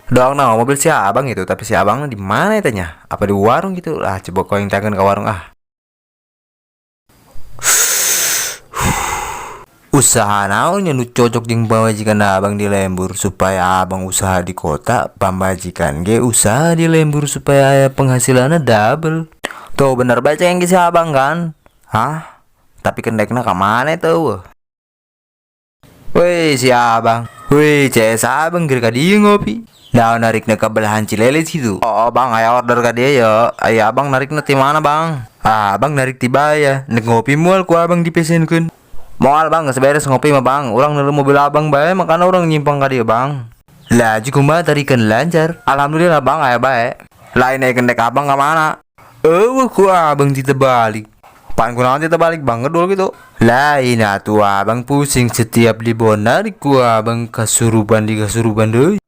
Doang nah mobil si abang itu, tapi si abang di mana ya tanya? Apa di warung gitu? Lah, coba kau yang tangan ke warung ah. Usaha naon nya nu cocok jeung pamajikan abang di lembur supaya abang usaha di kota, pamajikan ge usaha di lembur supaya aya penghasilanna double. Tuh bener bae ceng si abang kan? Hah? Tapi kendekna ka mana itu? Wih si abang. Wih CS abang keur ka dieu ngopi. Nah narikna ka belahan Cileles gitu. Oh bang, aya order ka dieu ya. Aya abang narikna ti mana bang? Ah, abang narik ti baya. Nek ngopi moal ku abang dipesenkeun. Moal bang, geus beres ngopi mah bang. Urang neuleuh mobil abang bae, makana urang nyimpang ka dieu bang. Lah kumaha tarikan lancar? Alhamdulillah bang, aya bae. Lain aya kendek abang ka mana? Eueuh ku abang ti balik. Pan kunaon ti balik bang ngedul gitu. Lain atuh abang pusing setiap dibonar ku abang kasurupan di kasurupan deui.